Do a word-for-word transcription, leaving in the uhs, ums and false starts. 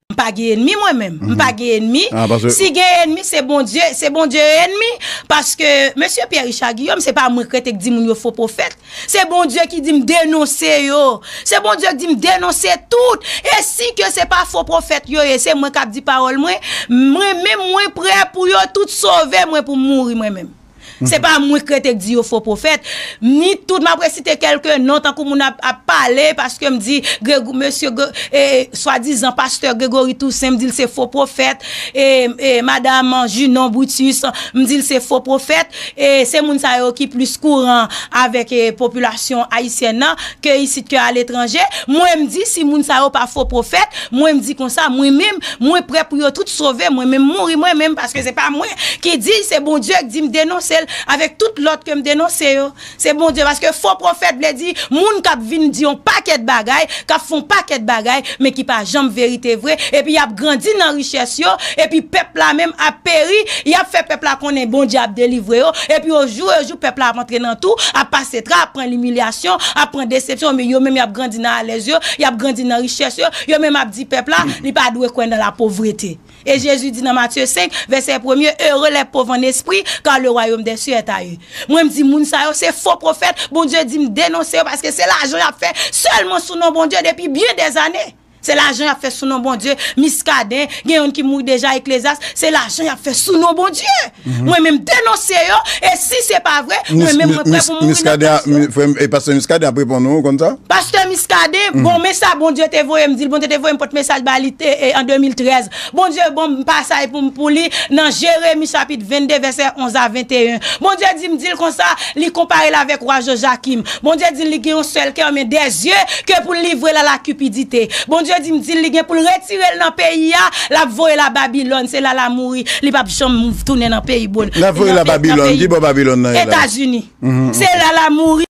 M pa gen enmi mwen menm. M pa gen enmi. Si gen enmi, se Bondye, se Bondye enmi. Paske mesye Pierre Richard Guillaume, se pa mwen k rete k di moun yo fo pwofèt. Se Bondye ki di m denonse yo. Se Bondye ki di m denonse tout. E si ke se pa fo pwofèt yo ye, se mwen k ap di pawòl mwen. Mwen menm, mwen prè pou yo tout sove, mwen pou m mouri mwen menm. Se pa mwen k rete k di yo fo pwofèt. Ni tout, m ap resite kèlke non, tankou moun ap, ap pale, paske m di Grego, mesye Gre- e, swadizan pastè Gregory Toussaint, m di l se fo pwofèt. E, e, madanm Junon Brutus, m di l se fo pwofèt. E se moun sa yo ki plis kouran avèk, e, popilasyon ayisyèn nan, ke isit ke aletranje. Mwen, m di si moun sa yo pa fo pwofèt, mwen, m di konsa, mwen menm, mwen prè pou yo tout sove, mwen menm mouri mwen menm, paske se pa mwen ki di, se Bondye ki di m denonse l avèk tout lòt ke m denonse yo. Se Bondye, paske fo pwofèt vle di moun k ap vin di yon pakèt bagay, k ap fè yon pakèt bagay, men ki pa janm verite vre, epi y ap grandi nan richès yo, epi pèp la menm ap peri, y ap fè pèp la konnen Bondye ap delivre yo, epi o jou e jou pèp la ap antre nan tou, ap pase tra, ap pran imilyasyon, ap pran desepsyon, men yo menm y ap grandi nan alèz yo, y ap grandi nan richès yo, yo menm ap di pèp la, li pa dwe kwè nan lapovrete. E Jezi di nan Matye senk, vèsè premye, heureux les pauvres en esprit, car le royaume des cieux est à eux. Mwen, m di moun sa yo, se fo pwofèt, Bondye di m denonse yo, paske se lajan y ap fè sèlman sou non Bondye depi byen dèzane. Se lajan y ap fè sou non Bondye, Miskaden, gen youn ki mouri deja, Eklezyas, se lajan y ap fè sou non Bondye. Mwen menm, m denonse yo, e si se pa vre, mwen menm, mwen prè pou m mouri nan plas yo. Frè m, e pastè Miskaden ap reponn ou, ou konn sa? Pastè Miskaden, bon, men sa Bondye te voye m di l, Bondye te voye m pote mesaj ba li te, e, an de mil trèz. Bondye ban m pasaj pou m, pou li nan Jeremi chapit vennde, vèsè onz a venteyen. Bondye di m di l konsa, li konpare l avèk wa Jojakim. Bondye di l li gen yon sèl kè, men de zye ke pou l livre l a la cupidité. Bondye di m di l li gen pou l retire l nan peyi a, l ap voye l a Babilòn, se la l a mouri, li p ap janm tounen nan peyi bò l. L ap voye l a Babilòn, ki bò Babilòn nan ye la? Etazini. Se la l a mouri.